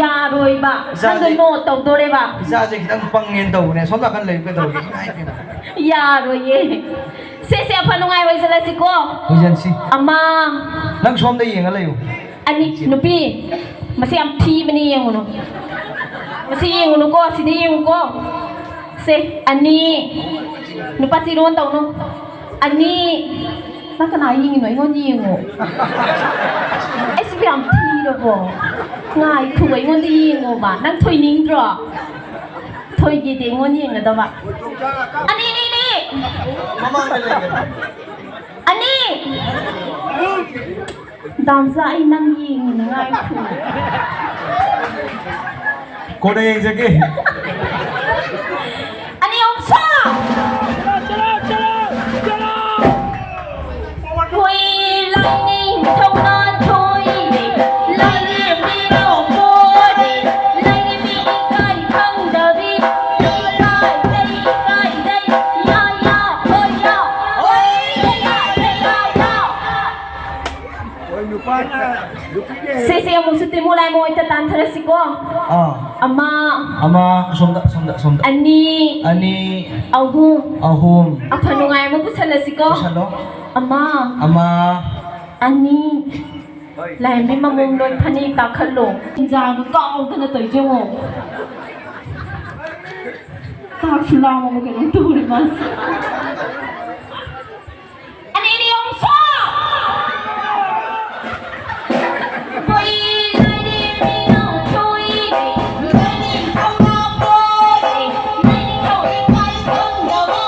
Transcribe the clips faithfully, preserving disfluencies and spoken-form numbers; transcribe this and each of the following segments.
ꯌꯥꯔꯣꯏꯕ꯫ ꯏꯆꯥꯁꯦ ꯅꯪꯗꯣ ꯅꯣ ꯇꯧꯗꯣꯔꯦꯕ꯫ ꯏꯆꯥꯁꯦ ꯈꯤꯇꯪ ꯄꯪꯉꯦꯅ ꯇꯧꯕꯅꯦ꯫ ꯁꯣꯝ ꯅꯥꯀꯟ ꯂꯩꯌꯨ, ꯀꯩꯗꯧꯔꯒꯦ? ꯏꯃꯥꯏ ꯄꯦꯝꯃ꯫ ꯌꯥꯔꯣꯏꯌꯦ꯫ ꯁꯦ, ꯁꯦ, ꯑꯐ ꯅꯨꯡꯉꯥꯏ ꯑꯣꯏꯖꯜꯂꯁꯤꯀꯣ꯫ ꯑꯣꯏꯖꯟꯁꯤ꯫ ꯑꯃ꯫ ꯅꯪ ꯁꯣꯝꯗ ꯌꯦꯡꯉ ꯂꯩꯌꯨ꯫ ꯑꯅꯤ, ꯅꯨꯄꯤ, ꯃꯁꯤ ꯌꯥꯝ ꯊꯤꯕꯅꯤ, ꯌꯦꯡꯉꯨꯅꯨ꯫ ꯃꯁꯤ ꯌꯦꯡꯉꯨꯅꯨꯀꯣ, ꯁꯤꯗ ꯌꯦꯡꯉꯨꯀꯣ꯫ ꯁꯦ, ꯑꯅꯤ꯫ ꯅꯨꯄꯥ ꯆꯤꯔꯣꯟ ꯇꯧꯅꯨ꯫ ꯑꯅꯤ꯫ ꯅꯪ ꯀꯅꯥ ꯌꯦꯡꯉꯤꯅꯣ? ꯑꯩꯉꯣꯟꯗ ꯌꯦꯡꯉꯣ꯫ ꯑꯩꯁꯤꯕꯨ ꯌꯥꯝ ꯊꯤꯔꯕꯣ? ꯉꯥꯏꯈꯣ, ꯑꯩꯉꯣꯟꯗ ꯌꯦꯡꯉꯣꯕ꯫ ꯅꯪ ꯊꯣꯏꯅꯤꯡꯗ꯭ꯔꯣ? ꯊꯣꯏꯒꯦꯗꯤ ꯑꯩꯉꯣꯟꯗ ꯌꯦꯡꯒꯗꯕ꯫ ꯑꯅꯤ, ꯑꯅꯤ, ꯑꯅꯤ꯫ ꯃꯃꯥꯡꯗ ꯂꯩꯒꯅꯤ꯫ ꯑꯅꯤ꯫ ꯗꯥꯝꯆꯥ, ꯑꯩ ꯅꯪ ꯌꯦꯡꯉꯤꯅꯦ, ꯉꯥꯏꯈꯣ꯫ ꯀꯣꯟꯅ ꯌꯦꯡꯖꯒꯦ꯫ ꯑꯅꯤ ꯑꯍꯨꯝ ꯁꯥ! ꯍꯨꯏ ꯂꯥꯏꯅꯤꯡꯊꯧꯅ ꯊꯣꯏꯔꯦ, ꯂꯥꯏꯔꯦꯝꯕꯤꯅ ꯄꯣꯔꯦ, ꯂꯥꯏꯔꯦꯝꯕꯤ ꯏꯀꯥꯏ ꯈꯪꯗꯕꯤ, ꯏꯀꯥꯏꯖꯩ, ꯏꯀꯥꯏꯖꯩ, ꯌꯥ, ꯌꯥ, ꯍꯣꯏ, ꯌꯥ, ꯍꯣꯏ, ꯌꯥ, ꯌꯥ, ꯌꯥ, ꯌꯥ, ꯌꯥ꯫ ꯁꯤꯁꯦ ꯑꯃꯨꯛꯁꯨ ꯇꯤꯃꯨ ꯂꯥꯏꯃꯣ ꯍꯣꯏꯗ ꯇꯥꯟꯊꯔꯁꯤꯀꯣ꯫ ꯑꯥ꯫ ꯑꯃ꯫ ꯑꯃ, ꯑꯁꯣꯝꯗ, ꯑꯁꯣꯝꯗ, ꯑꯁꯣꯝꯗ꯫ ꯑꯅꯤ꯫ ꯑꯅꯤ꯫ ꯑꯍꯨꯝ꯫ ꯑꯍꯨꯝ꯫ ꯑꯐ ꯅꯨꯡꯉꯥꯏ ꯑꯃ ꯄꯨꯁꯜꯂꯁꯤꯀꯣ꯫ ꯄꯨꯁꯜꯂꯣ꯫ ꯑꯃ꯫ ꯑꯃ꯫ ꯑꯅꯤ꯫ ꯂꯥꯏꯔꯦꯝꯕꯤ ꯃꯃꯣꯝ ꯂꯣꯏ ꯐꯅꯦꯛ ꯀꯥꯈꯠꯂꯣ꯫ ꯆꯤꯟꯖꯥꯡꯗꯣ ꯀꯥꯎꯗꯅ ꯇꯧꯔꯤꯁꯦ ꯌꯦꯡꯉꯣ꯫ ꯆꯥꯛꯁꯨ ꯂꯥꯝꯃꯕ ꯀꯩꯅꯣꯝ ꯇꯧꯔꯦ ꯃꯥꯁꯦ꯫ ꯑꯅꯤ, ꯑꯅꯤ, ꯑꯍꯨꯝ, ꯁꯣ! ꯀꯣꯏ ꯂꯥꯏꯔꯦꯝꯕꯤ ꯅꯥꯎꯊꯣꯏ, ꯂꯥꯏꯅꯤꯡꯊꯧ ꯅꯥꯎꯕꯣꯏ, ꯂꯥꯏꯅꯤꯡꯊꯧ ꯏꯀꯥꯏ ꯈꯪꯗꯕ,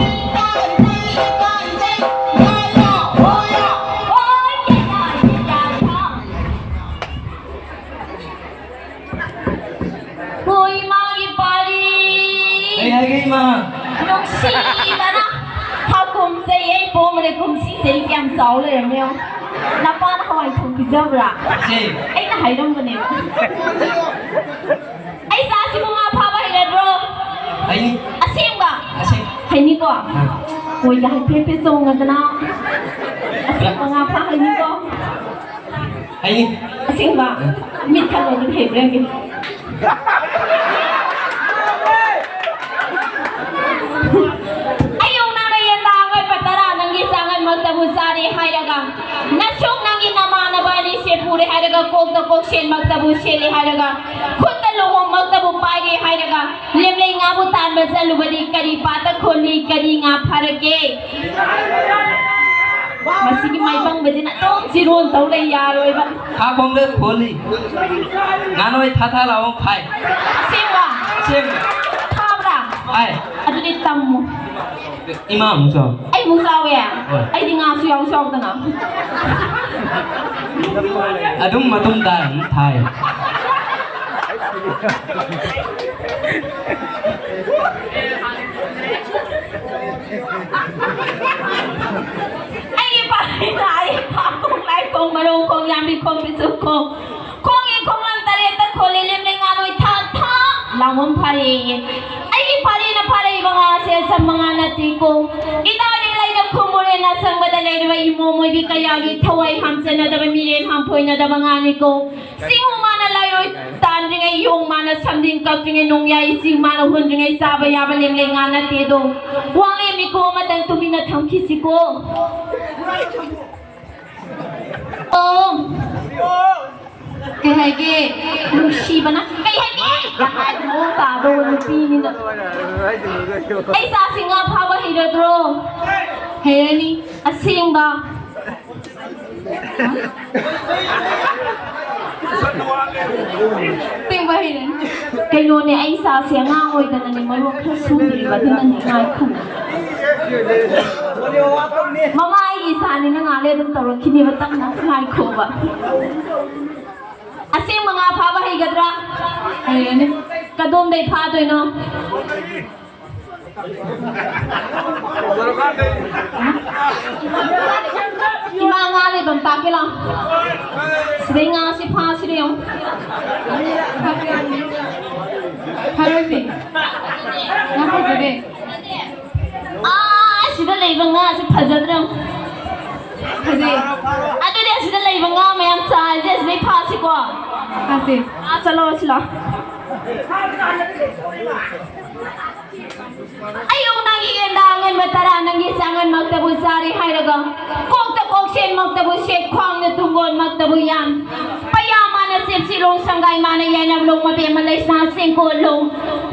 ꯏꯀꯥꯏ, ꯏꯀꯥꯏ, ꯏꯀꯥꯏ, ꯌꯥ, ꯌꯥ, ꯍꯣ, ꯌꯥ, ꯍꯣꯏ, ꯌꯥ, ꯌꯥ, ꯌꯥ, ꯌꯥ꯫ ꯍꯣꯏ, ꯏꯃꯥꯒꯤ ꯄꯥꯔꯤ꯫ ꯀꯩ ꯍꯥꯏꯒꯦ, ꯏꯃꯥ? ꯅꯨꯡꯁꯤꯕꯅ ꯍꯥꯀꯨꯝ ꯆꯩ ꯑꯩ ꯄꯣꯝꯕꯅꯦ, ꯀꯨꯝꯁꯤ ꯆꯩꯁꯦ ꯌꯥꯝ ꯆꯥꯎ ꯂꯩꯔꯝꯃꯦ ꯌꯦꯡꯉꯣ꯫ ꯅꯄꯥꯅ ꯍꯋꯥꯏ ꯊꯣꯡ ꯄꯤꯖꯕ꯭ꯔꯥ? ꯆꯦ꯫ ꯑꯩꯅ ꯍꯥꯏꯔꯝꯕꯅꯦꯕ꯫ ꯑꯩ ꯆꯥꯁꯤꯕꯨ ꯉꯥ ꯐꯥꯕ ꯍꯩꯔꯗ꯭ꯔꯣ? ꯍꯩꯅꯤ꯫ ꯑꯁꯦꯡꯕ? ꯑꯁꯦꯡ-꯫ ꯍꯩꯅꯤꯀꯣ? ꯑꯥ꯫ ꯀꯣꯏꯒ ꯍꯥꯏꯐꯦꯠ ꯍꯥꯏꯐꯦꯠ ꯆꯣꯡꯉꯗꯅ ꯑꯁꯦꯡꯕ ꯉꯥ ꯐꯥ ꯍꯩꯅꯤꯀꯣ? ꯍꯩꯅꯤ꯫ ꯑꯁꯦꯡꯕ? ꯃꯤꯠ ꯊꯛꯂꯣ ꯑꯗꯨꯝ ꯍꯩꯕ꯭ꯔꯥ ꯌꯦꯡꯒꯦ꯫ ꯑꯌꯨꯛ ꯅꯪꯅ ꯌꯦꯟꯗꯥ ꯑꯉꯛꯄ ꯇꯔꯥ ꯅꯪꯒꯤ ꯆꯥꯉꯟꯃꯛꯇꯕꯨ ꯆꯥꯔꯦ ꯍꯥꯏꯔꯒ, ꯅꯁꯨꯛ ꯅꯪꯒꯤ ꯅꯃꯥꯟꯅꯕ ꯑꯅꯤꯁꯦ ꯄꯨꯔꯦ ꯍꯥꯏꯔꯒ, ꯀꯣꯛꯇ ꯀꯣꯛꯁꯦꯟꯃꯛꯇꯕꯨ ꯁꯦꯠꯂꯦ ꯍꯥꯏꯔꯒ, ꯈꯨꯠꯇ ꯂꯨꯍꯣꯡꯃꯛꯇꯕꯨ ꯄꯥꯏꯔꯦ ꯍꯥꯏꯔꯒ, ꯂꯦꯝꯂꯩ ꯉꯥꯕꯨ ꯇꯥꯟꯕ ꯆꯠꯂꯨꯕꯗꯤ ꯀꯔꯤ ꯄꯥꯠꯇ ꯈꯣꯜꯂꯤ, ꯀꯔꯤ ꯉꯥ ꯐꯥꯔꯛꯀꯦ? ꯃꯁꯤꯒꯤ ꯃꯥꯏꯕꯪꯕꯁꯤꯅ ꯑꯗꯨꯝ ꯆꯤꯔꯣꯟ ꯇꯧ ꯂꯩ ꯌꯥꯔꯣꯏꯕ꯫ ꯈꯥ ꯈꯣꯡꯗ ꯈꯣꯜꯂꯤ꯫ ꯉꯥꯅꯣꯏ ꯊꯥ ꯊꯥ ꯂꯥꯎ ꯐꯥꯏ꯫ ꯑꯁꯦꯡꯕ? ꯑꯁꯦꯡꯕ꯫ ꯊꯥꯕ꯭ꯔꯥ? ꯐꯥꯏ꯫ ꯑꯗꯨꯗꯤ ꯇꯝꯃꯨ꯫ ꯏꯃꯥ ꯑꯃꯨꯛ ꯆꯥꯎ꯫ ꯑꯩ ꯑꯃꯨꯛ ꯆꯥꯎꯋꯦ? ꯍꯣꯏ꯫ ꯑꯩꯗꯤ ꯉꯥꯁꯨ ꯌꯥꯎꯁꯨ ꯌꯥꯎꯗꯅ꯫ ꯑꯗꯨꯝ ꯃꯇꯨꯡ ꯇꯥꯔꯦ, ꯑꯗꯨꯝ ꯊꯥꯏ꯫ ꯑꯩꯒꯤ ꯄꯥꯔꯤꯅ ꯑꯩ ꯈꯣꯡ ꯂꯥꯏ ꯈꯣꯡ ꯃꯔꯣꯡ ꯈꯣꯡ ꯌꯥꯝꯕꯤ ꯈꯣꯡ ꯄꯤꯁꯨꯝ ꯈꯣꯡ ꯈꯣꯡꯒꯤ ꯈꯣꯡꯂꯪ ꯇꯔꯦꯠꯇ ꯈꯣꯜꯂꯤ ꯂꯦꯝꯂꯩ ꯉꯥ ꯅꯣꯏ ꯊꯥ ꯊꯥ ꯂꯥꯎꯕꯝ ꯐꯥꯔꯦꯌꯦ꯫ ꯑꯩꯒꯤ ꯄꯥꯔꯤꯅ ꯐꯥꯔꯛꯏꯕ ꯉꯥꯁꯦ ꯑꯁꯝꯕ ꯉꯥ ꯅꯠꯇꯦꯀꯣ꯫ ꯏꯇꯥꯎꯗꯤ ꯂꯩꯅ ꯈꯨꯝꯃꯨꯔꯦꯅ ꯑꯁꯪꯕꯗ ꯂꯩꯔꯤꯕ ꯏꯃꯣ ꯃꯣꯏꯕꯤ ꯀꯌꯥꯒꯤ ꯊꯋꯥꯏ ꯍꯥꯝꯆꯟꯅꯗꯕ ꯃꯤꯔꯦꯟ ꯍꯥꯝꯐꯣꯏꯅꯗꯕ ꯉꯥꯅꯤꯀꯣ꯫ ꯆꯤꯡꯉꯨ ꯃꯥꯅ ꯂꯥꯏꯔꯣꯏ ꯇꯥꯟꯗ꯭ꯔꯤꯉꯩ, ꯌꯣꯡ ꯃꯥꯅ ꯁꯝꯖꯤꯟ ꯀꯛꯇ꯭ꯔꯤꯉꯩ, ꯅꯣꯡꯌꯥꯏ ꯆꯤꯡ ꯃꯥꯅ ꯍꯨꯟꯗ꯭ꯔꯤꯉꯩ ꯆꯥꯕ ꯌꯥꯕ ꯂꯦꯝꯂꯩ ꯉꯥ ꯅꯠꯇꯦꯗꯣ꯫ ꯋꯥꯡꯂꯦꯟ ꯃꯤꯀꯣ ꯑꯃꯇꯪ ꯇꯨꯃꯤꯟꯅ ꯊꯝꯈꯤꯁꯤꯀꯣ꯫ ꯑꯣ꯫ ꯀꯩ ꯍꯥꯏꯒꯦ? ꯅꯨꯡꯁꯤꯕꯅ ꯀꯩ ꯍꯥꯏꯒꯦ? ꯌꯥꯝ ꯍꯥꯏꯗꯤ ꯃꯑꯣꯡ ꯇꯥꯗꯧꯕ ꯅꯨꯄꯤꯅꯤꯅ꯫ ꯑꯩ ꯆꯥꯁꯤ ꯉꯥ ꯐꯥꯕ ꯍꯩꯔꯗ꯭ꯔꯣ? ꯍꯩꯔꯅꯤ꯫ ꯑꯁꯦꯡꯕ? ꯑꯁꯦꯡꯕ ꯍꯩꯔꯅꯤ꯫ ꯀꯩꯅꯣꯅꯦ, ꯑꯩ ꯏꯆꯥꯁꯦ ꯑꯉꯥꯡ ꯑꯣꯏꯗꯅꯅꯦ, ꯃꯔꯣꯟ ꯈꯔ ꯁꯨꯗ꯭ꯔꯤꯕ, ꯑꯗꯨꯅꯅꯦ, ꯉꯥꯏꯈꯣ꯫ ꯃꯃꯥ, ꯑꯩꯒꯤ ꯏꯆꯥꯅꯤ, ꯅꯪ ꯉꯥꯏꯍꯥꯛ ꯂꯩꯔ ꯑꯗꯨꯝ ꯇꯧꯔꯛꯈꯤꯅꯦꯕ, ꯇꯞꯅ ꯉꯥꯏꯈꯣꯕ꯫ ꯑꯁꯦꯡꯕ ꯉꯥ ꯐꯥꯕ ꯍꯩꯒꯗ꯭ꯔꯥ? ꯍꯩꯔꯅꯤ꯫ ꯀꯗꯣꯝꯗꯩ ꯐꯥꯗꯣꯏꯅꯣ? ꯏꯃꯥ, ꯉꯥ ꯂꯩꯐꯝ ꯇꯥꯛꯀꯦ ꯂꯥꯎ꯫ ꯁꯤꯗꯩ ꯉꯥꯁꯤ ꯐꯥꯁꯤꯔ ꯌꯦꯡꯉꯨ꯫ ꯐꯥꯔꯣꯏꯁꯦ꯫ ꯉꯥ ꯐꯖꯗꯦ꯫ ꯑꯥ, ꯁꯤꯗ ꯂꯩꯕ ꯉꯥꯁꯤ ꯐꯖꯗ꯭ꯔꯥ ꯌꯦꯡꯉꯨ꯫ ꯐꯖꯩ꯫ ꯑꯗꯨꯗꯤ ꯑꯁꯤꯗ ꯂꯩ ꯃꯉꯥ ꯃꯌꯥꯝ ꯆꯥꯁꯦ, ꯑꯁꯤꯗꯩ ꯐꯥꯁꯤꯀꯣ꯫ ꯐꯥꯁꯦ꯫ ꯑꯥ, ꯆꯠꯂꯣ, ꯁꯤꯂꯣ꯫ ꯑꯌꯨꯛ ꯅꯪꯒꯤ ꯌꯦꯟꯗ ꯑꯉꯟꯕ ꯇꯔꯥ, ꯅꯪꯒꯤ ꯆꯥꯉꯟꯃꯛꯇꯕꯨ ꯆꯥꯔꯦ ꯍꯥꯏꯔꯒ, ꯀꯣꯛꯇ ꯀꯣꯛꯁꯦꯟꯃꯛꯇꯕꯨ ꯁꯦꯠ, ꯈ꯭ꯋꯥꯡꯗ ꯇꯨꯡꯒꯣꯟꯃꯛꯇꯕꯨ ꯌꯥꯟ, ꯄꯩꯌꯥ ꯃꯥꯅ ꯁꯦꯞꯁꯤꯂꯣꯡ ꯁꯪꯒꯥꯏ ꯃꯥꯅ ꯌꯥꯏꯅꯝꯂꯣꯡ ꯃꯕꯦꯝꯃ ꯂꯩꯁꯥ ꯁꯦꯡꯀꯣꯜꯂꯣꯡ,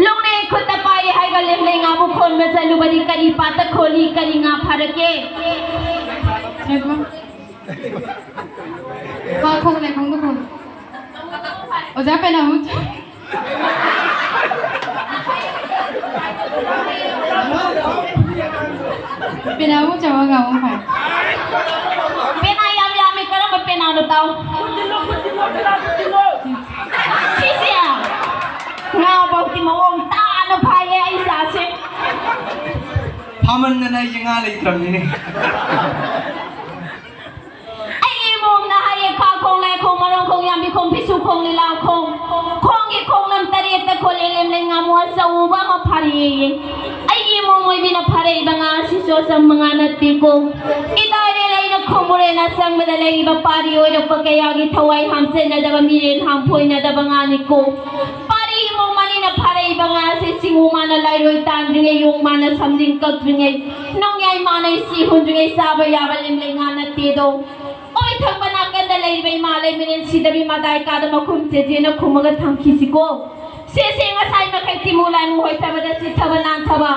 ꯂꯣꯡꯅꯦ ꯈꯨꯠꯇ ꯄꯥꯏꯔꯦ ꯍꯥꯏꯒ ꯂꯦꯝꯂꯩ ꯉꯥꯕꯨ ꯈꯣꯟꯕ ꯆꯠꯂꯨꯕꯗꯤ ꯀꯔꯤ ꯄꯥꯠꯇ ꯈꯣꯜꯂꯤ, ꯀꯔꯤ ꯉꯥ ꯐꯥꯔꯛꯀꯦ? ꯈꯣꯡ, ꯈꯣꯡ ꯂꯩ, ꯈꯣꯡꯗ ꯈꯣꯡ꯫ ꯑꯣꯖꯥ ꯄꯦꯅꯥꯃꯨ꯫ ꯄꯦꯅꯥꯃꯨ ꯆꯥꯃꯒ ꯑꯃꯨꯛ ꯐꯥꯏ꯫ ꯄꯦꯅꯥ ꯌꯥꯝ ꯌꯥꯝꯃꯤ, ꯀꯔꯝꯕ ꯄꯦꯅꯥꯅꯣ ꯇꯥꯎ? ꯁꯤꯁꯦ꯫ ꯉꯥ ꯐꯥꯎꯗꯤ ꯃꯑꯣꯡ ꯇꯥꯅ ꯐꯥꯏꯌꯦ ꯑꯩ ꯏꯆꯥꯁꯦ꯫ ꯐꯥꯃꯟꯗꯅ ꯑꯩꯁꯦ ꯉꯥ ꯂꯩꯇ꯭ꯔꯕꯅꯤꯅꯦ꯫ ꯑꯩꯒꯤ ꯏꯃꯣꯝꯅ ꯍꯥꯏꯌꯦ, ꯈꯥ ꯈꯣꯡ, ꯂꯥꯏ ꯈꯣꯡ, ꯃꯔꯣꯡ ꯈꯣꯡ, ꯌꯥꯝꯕꯤ ꯈꯣꯡ, ꯐꯤꯁꯨ ꯈꯣꯡ, ꯂꯤꯂꯥ ꯈꯣꯡ, ꯈꯣꯡꯒꯤ ꯈꯣꯡꯂꯝ ꯇꯔꯦꯠꯇ ꯈꯣꯜꯂꯦ ꯂꯦꯝꯂꯩ ꯉꯥꯃꯨ ꯑꯆꯧꯕ ꯑꯃ ꯐꯥꯔꯛꯑꯦꯌꯦ꯫ ꯑꯩꯒꯤ ꯏꯃꯣꯝ ꯑꯣꯏꯕꯤꯅ ꯐꯥꯔꯛꯏꯕ ꯉꯥ ꯑꯁꯤꯁꯨ ꯑꯆꯝꯕ ꯉꯥ ꯅꯠꯇꯦꯀꯣ꯫ ꯏꯇꯥꯏꯔꯦꯜ ꯑꯩꯅ ꯈꯣꯡꯕꯨꯔꯦꯟ ꯑꯁꯪꯕꯗ ꯂꯩꯔꯤꯕ ꯄꯥꯔꯤ ꯑꯣꯏꯔꯛꯄ ꯀꯌꯥꯒꯤ ꯊꯋꯥꯏ ꯍꯥꯝꯆꯟꯅꯗꯕ, ꯃꯤꯔꯦꯟ ꯍꯥꯝꯐꯣꯏꯅꯗꯕ ꯉꯥꯅꯤꯀꯣ꯫ ꯄꯥꯔꯤ ꯏꯃꯣꯝ ꯑꯅꯤꯅ ꯐꯥꯔꯛꯏꯕ ꯉꯥ ꯑꯁꯤ ꯆꯤꯡꯉꯨ ꯃꯥꯅ ꯂꯥꯏꯔꯣꯏ ꯇꯥꯟꯗ꯭ꯔꯤꯉꯩ, ꯌꯣꯡ ꯃꯥꯅ ꯁꯝꯖꯤꯟ ꯀꯛꯇ꯭ꯔꯤꯉꯩ, ꯅꯣꯡꯌꯥꯏ ꯃꯥꯅ ꯏꯁꯤ ꯍꯨꯟꯗ꯭ꯔꯤꯉꯩ ꯆꯥꯕ ꯌꯥꯕ ꯂꯦꯝꯂꯩ ꯉꯥ ꯅꯠꯇꯦꯗꯣ꯫ ꯑꯣꯏ ꯊꯪꯕ ꯅꯥꯀꯟꯗ ꯂꯩꯔꯤꯕ ꯏꯃꯥ ꯂꯩꯃꯔꯦꯟ ꯁꯤꯗꯕꯤ ꯃꯗꯥꯏ ꯀꯥꯗ ꯃꯈꯨꯝ ꯆꯦꯆꯦꯅ ꯈꯨꯝꯃꯒ ꯊꯝꯈꯤꯁꯤꯀꯣ꯫ ꯁꯦ, ꯁꯦ, ꯉꯁꯥꯏ ꯃꯈꯩ ꯇꯤꯃꯨ ꯂꯥꯏꯃꯨ ꯍꯣꯏꯊꯕꯗ ꯆꯤꯠꯊꯕ ꯅꯥꯟꯊꯕ,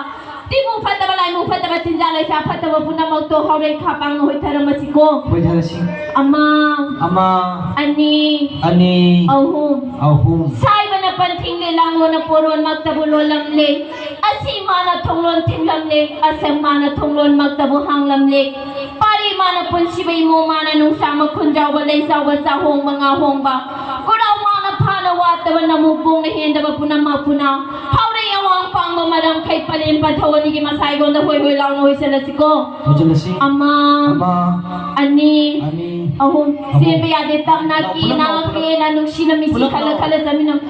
ꯇꯤꯃꯨ ꯐꯠꯇꯕ ꯂꯥꯏꯃꯨ ꯐꯠꯇꯕ ꯇꯤꯟꯖꯥ ꯂꯩꯁꯥ ꯐꯠꯇꯕ ꯄꯨꯝꯅꯃꯛꯇꯣ ꯍꯧꯔꯦꯟ ꯈꯥ ꯄꯥꯡꯅ ꯍꯣꯏꯊꯔꯝꯃꯁꯤꯀꯣ꯫ ꯍꯣꯏꯊꯔꯁꯤ꯫ ꯑꯃ, ꯑꯃ, ꯑꯅꯤ, ꯑꯅꯤ, ꯑꯍꯨꯝ, ꯑꯍꯨꯝ꯫ ꯁꯥꯏꯕꯅ ꯄꯟꯊꯤꯡꯂꯦ, ꯂꯥꯡꯂꯣꯅ ꯄꯣꯔꯣꯟꯃꯛꯇꯕꯨ ꯂꯣꯜꯂꯝꯂꯦ꯫ ꯑꯁꯤ ꯃꯥꯅ ꯊꯣꯡꯂꯣꯟ ꯊꯤꯡꯂꯝꯂꯦ, ꯑꯁꯪ ꯃꯥꯅ ꯊꯣꯡꯂꯣꯟꯃꯛꯇꯕꯨ ꯍꯥꯡꯂꯝꯂꯦ꯫ ꯄꯥꯔꯤ ꯃꯥꯅ ꯄꯨꯟꯁꯤꯕ ꯏꯃꯣ ꯃꯥꯅ ꯅꯨꯡꯁꯥ ꯃꯈꯨꯟ ꯌꯥꯎꯕ ꯂꯩ ꯆꯥꯎꯕ ꯆꯥꯍꯣꯡꯕ ꯉꯥꯍꯣꯡꯕ꯫ ꯈꯨꯔꯥꯎ ꯃꯥꯅ ꯐꯥꯅ ꯋꯥꯠꯇꯕ ꯅꯃꯨꯛ ꯄꯣꯡꯅ ꯍꯦꯟꯗꯕ ꯄꯨꯝꯅꯃꯛ ꯄꯨꯅ꯫ ꯍꯥꯎꯔꯩ ꯑꯋꯥꯡ ꯄꯥꯡꯕ ꯃꯔꯝꯈꯩ ꯄꯂꯦꯝ ꯄꯟꯊꯧ ꯑꯅꯤꯒꯤ ꯃꯁꯥꯏꯒꯣꯟꯗ ꯍꯣꯏ ꯍꯣꯏ ꯂꯥꯎꯅ ꯍꯣꯏꯁꯜꯂꯁꯤꯀꯣ꯫ ꯍꯣꯏꯁꯜꯂꯁꯤ꯫ ꯑꯃ, ꯑꯃ, ꯑꯅꯤ, ꯑꯅꯤ, ꯑꯍꯨꯝ꯫ ꯑꯍꯨꯝ꯫ ꯆꯦꯟꯕ ꯌꯥꯗꯦ ꯇꯞꯅ ꯄꯨꯂꯞ ꯀꯦꯅ ꯂꯥꯎ, ꯄꯨꯂꯞ꯫ ꯀꯦꯅ ꯅꯨꯡꯁꯤꯅ ꯃꯤꯠꯁꯤ ꯄꯨꯂꯞ ꯈꯜꯂ ꯂꯥꯎ꯫ ꯈꯜꯂ ꯆꯠꯃꯤꯟꯅꯧ꯫